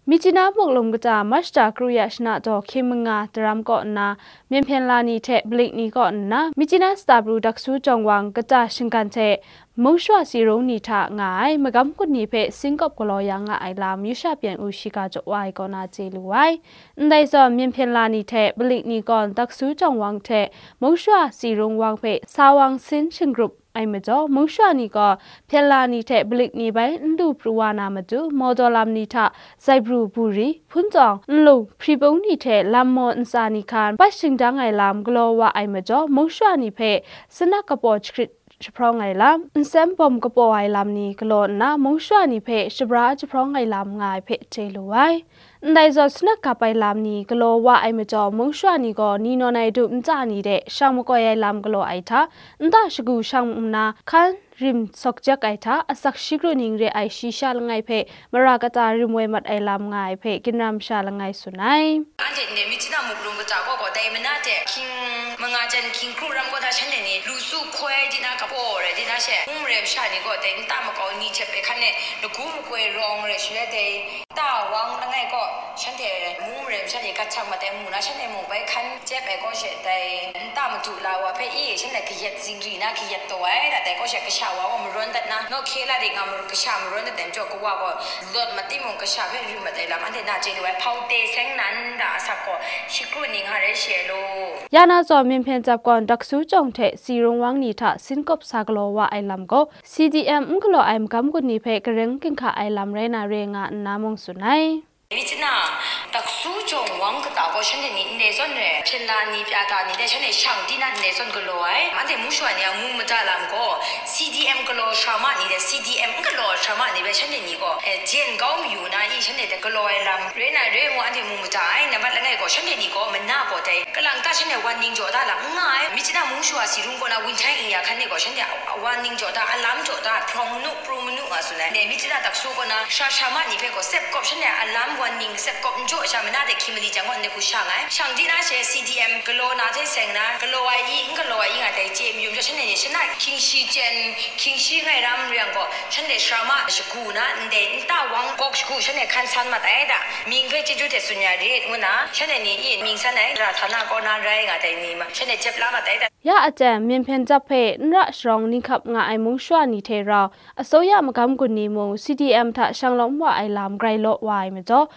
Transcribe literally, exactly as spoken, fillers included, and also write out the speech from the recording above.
Myitkyina muklum kata March da kru ya shana daw hkying manga daram kaw nna, myen hpyen la ni hte balik ni kaw nna, Myitkyina Stabru Daksu Jawng Wang kata shinggan hte Mungshawa Tsi Rung ni hta nga ai magam gun ni hpe singkawp galaw ya nga ai lam Yusha Pyen U shiga jaw wa ai kaw na chye lu ai. Ndai zawn, myen hpyen la ni hte balik ni gaw Daksu Jawng Wang hte Mungshawa Tsi Rung Wang hpe sa wang sin shingrup ai majaw, Mungshawa ni gaw hpyen la ni hte balik ni bai n lu pru wa na matu, mawdaw lam ni hta Zaibru, Buri, Hpun Tawng, Nlung, Hpri Bung ni hte lam maw ntsa ni hkan pat shingdang ai lam galaw wa ai majaw, Mungshawa ni hpe sanak kapaw jahkrit jahprawng ai lam, nsem bawm kapaw ai lam ni galaw nna, Mungshawa ni hpe shabra jahprawng ai lam nga ai hpe chye lu ai. Ndai zawn, sanak gap ai lam ni galaw wa ai majaw, Mungshawa ni gaw ni nawn ai du nta ni de shang makoi ai lam galaw ai hta, nta shagu shang nna hkan rim sawkjak ai hta, asak shi kru ning re ai shi sha langai hpe mara kata rim woi mat ai lam nga ai hpe ginra masha langai tsun ai. Anhte ndai Myitkyina muklum kata kaw gaw dai mana hte hkying manga jan hkying kru ram kaw hta shanhte ni lu su hkoi di na kapaw rai di na she, mung mare masha ni gaw dai nta makau ni hte hpe hkan e lagu makoi rawng rai shaloi dai nta wang langai kaw shanhte mung mare masha ni gat shang mat ai mu na, shanhte mung bai hkan jep ai kaw she dai nta madu la wa hpe i shanhte kayat zingri na kayat taw ai, dai kaw she kasha wa gaw marawn dat na, naw hkye la di nga maru-, kasha marawn dat ai majaw, kawa gaw lawt mat timung, kasha hpe rim mat ai lam anhte na chye lu ai. Hpaute seng nan da asak gaw shi kru ning hare she ai law. Ya na zawn, myen hpyen jap gawn Daksu Jawng hte Tsi Rung Wang ni hta singkawp sa galaw wa ai lam gaw, C D M n galaw ai magam gun ni hpe gareng ginhka ai lam rai na re nga nna mung tsun ai. Myitkyina, Daksu Jawng Wang kata gaw shanhte ni ndai zawn re, hpyen la ni, pya ta ni de shanhte shang di na ndai zawn galaw ai. Anhte Mungshawa ni a mu mada lam gaw, C D M galaw sara ma ni de, C D M n galaw sara ma ni hpe shanhte ni gaw, eh, jen kau mayu na i, shanhte hte galaw ai lam rai na re ngu anhte mu mada ai. Nambat langai gaw, shanhte ni gaw mana gaw dai, kalang ta shanhte wan ning jaw da lam n nga ai. Myitkyina Mungshawa Tsi Rung kaw na Wunhtai Ing Ya hkan ni gaw, shanhte a-, wan ning jaw da, alam jaw da, hprawng manu, pru manu nga tsun ai. Ne, Myitkyina Daksu kaw na sara sara ma ni hpe gaw, sep kawp shanhte alam wan ning sep kawp n jaw sha, mana de hkying mali jang gaw, ndai hku shang ai. Shang di na she, C D M galaw na hte seng na, galaw ai i, n galaw ai i nga dai chye mayu majaw, shanhte ni shana hkying shi chyen, hkying shi ngai ram re yang gaw, shanhte sara ma shagu na, ndai nta wang gawk shagu shanhte hkan san mat ai da, mying hpe chyeju hte tsun ya rit, ngu na, shanhte ni i mying san ai, ra hta na kaw na rai nga dai ni ma, shanhte jep la mat ai da. Ya aten, myen hpyen jap hpe n ra sharawng ninghkap nga ai Mungshawa ni hte rau, asoya magam gun ni mung C D M hta shanglawm wa ai lam grai law wa ai majaw,